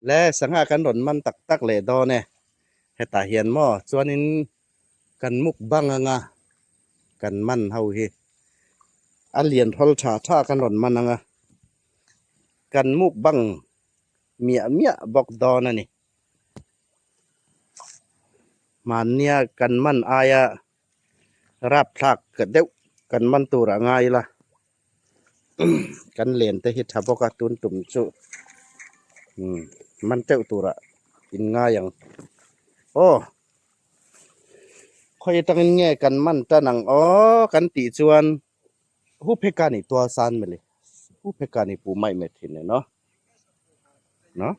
Le sangha kan rawn man tak tak leh dawn e. Hetah hian maw chuanin kan mukbang anga kan man ho hi a lian hrawl tha tha kan rawn man anga kan mukbang miah miah bawk dawn a ni. Hmannia kan man aia rapthlak deuh kan man tur a ngai la. Kan len te hi tha bawk a tun tum chu umm man teuh turah in ngai ang aw khawi atangin nge kan man tan ang aw kan tih chuan hu phek a ni tual san mawle hu phek a ni pu mai mai thin e no no.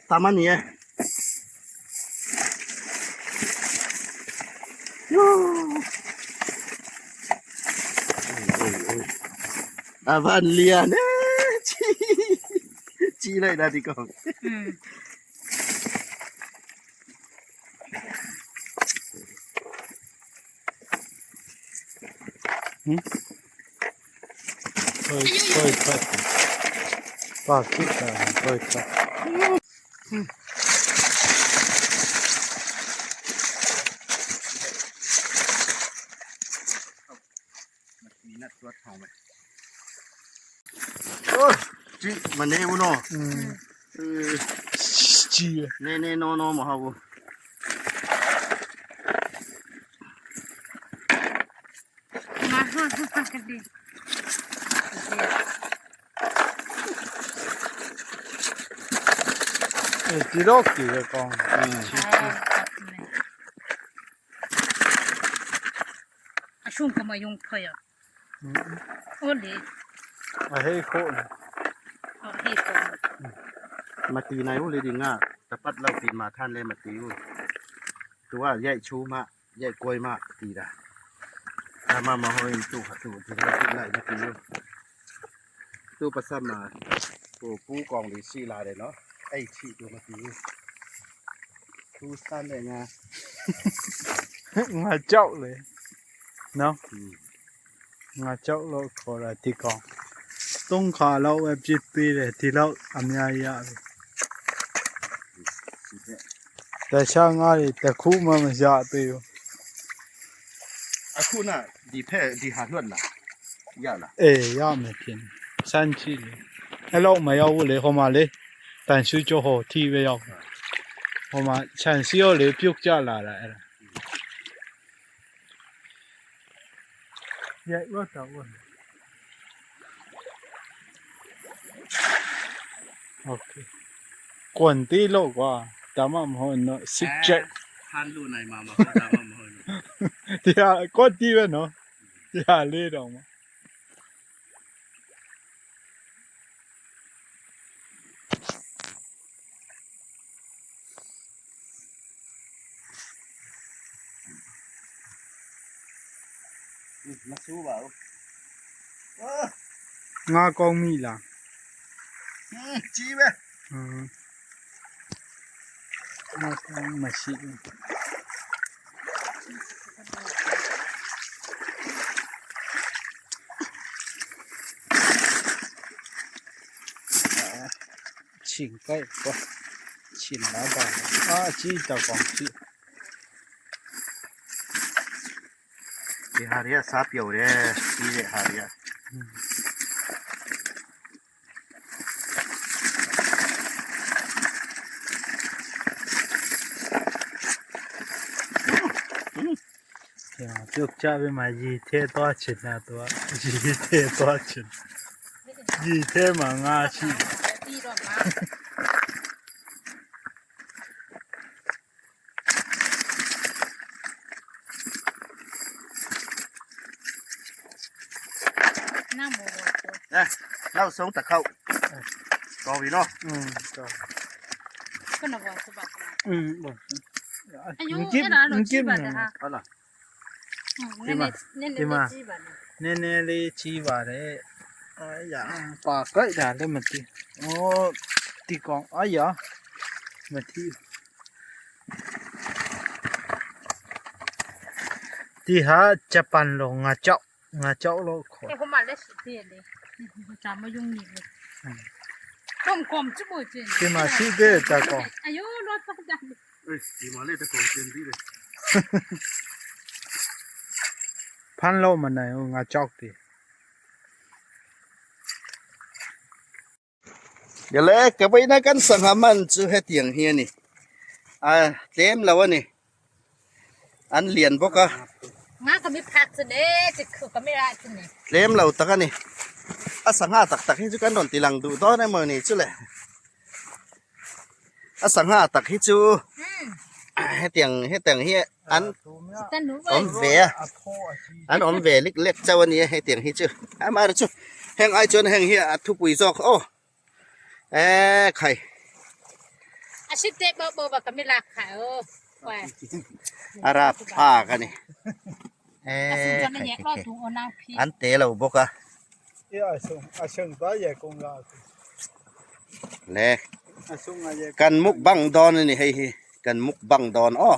Tam a ni e. A van lian e chi chi lai na di ko. Ne ne no no mà hầu. ဒီတော့ကြည့်ရကောင်း အရှုံးကမယုံဖရအိုလေ အဟေးခိုး အော်ဟေးကော mà tì này u lên đi nga tập bắt lâu tì mà than lên mà tì u tua dạy chú mà dạy quay mà tì đã ta mà mà hồi tụ hạt tụ thì nó tụ lại mà tì u tu bắt sam mà tụ cú còn thì xì lại để nó ấy chị tụ mà tì u tu san này nha. ငါကြောက်လေနော်ငါကြောက်လို့ခေါ်တာဒီကောင်သုံးခါလောက်ပဲပြစ်ပေးတယ်ဒီလောက်အများကြီးရတယ်တခြားငါးတွေတစ်ခုမှမရသေးဘူး အခုနဒီဖက်ဒီဟာလွတ်လာရလား အေးရမယ်ဖြစ်နေစမ်းကြည့်လေအဲ့လောက်မရောက်ဘူးလေဟိုမှာလေတန်ရှူကြောဟိုထီပဲရောက်ဟိုမှာခြံစီရောလေပြုတ်ကြလာတာအဲ့ဒါရိုက်တော့တော့โอเคကွန်တီလို့ကွာဒါမှမဟုတ်တော့စစ်ချက် ဟန်လူနိုင်မှာမဟုတ်တာမဟုတ်ဘူး ဒီဟာကွန်တီပဲနော်ဒီဟာလေးတော့မ မဆိုးပါဘူးအာ ငါကောင်းပြီလား ကြီးပဲ ဟမ်ငါကောင်းမရှိဘူး 请盖不，请老板啊，记得光记。 ဒီဟာတွေကစားပြုတ်တယ်ပြီးတဲ့ဟာတွေက ပြုတ်ကြပြီးမှရေထဲသွားချင်တာသူကရေထဲသွားချင်ရေထဲမှာငါရှိတယ် ပြီးတော့မှာနာမောဘော အဲနောက်ဆုံးတစ်ခေါက်တော်ပြီနော် อืมတော့ ကနဘောစပါ อืมပေါ့ အယုအဲ့ဒါတော့ကြည့်ပါလားဟာ ဟုတ်လား နည်းနည်းနည်းနည်းကြည့်ပါလား နည်းနည်းလေးကြီးပါတယ်အာရပါကြိုက်တာလည်းမသိဩဒီကောင်အာရမသိဒီဟာဂျပန်လိုငါကြောက်ငါကြောက်လို့ခေါ် ဟိုမှာလက်ရှိသေးတယ်ဇာမယုံနေဘူးတုံကွန်ချမို့ချင်း ဒီမှာရှိတဲ့တကောင် အယုလောပတ်တာ အေးဒီမှာလေးတစ်ကောင်ကျင်ပြီးတယ် ဖမ်းလို့မနိုင်ဘူးငါကြောက်တယ် ရလေကပိနာကန်စငါမန်chu he tiang hi ani a tlem lo ani an lian boka ငါကမိဖတ်နေတခုကမိရာချနေ tlem lo tak ani a sangha tak tak hi chu kan ron tilang du do na mo ni chu le a sangha tak hi chu ဟမ် he tiang he tiang hi an တန်နူဝ om ve a အဖောအကြီး an om ve lik lek chaw ani he tiang hi chu a ma chu heng ai chuan heng hi a thu pui zawk o e khai အရှိတဲ့ဘောဘောကမိလာခါအောဝဲ arap tha ka ni e အဆူချနေ khai တော့သူအနာဖီ an te lo boka အေးအဆုံအဆုံပါရကုန်လာ le အဆုံငါရ kan mukbang don ni hei hi kan mukbang don o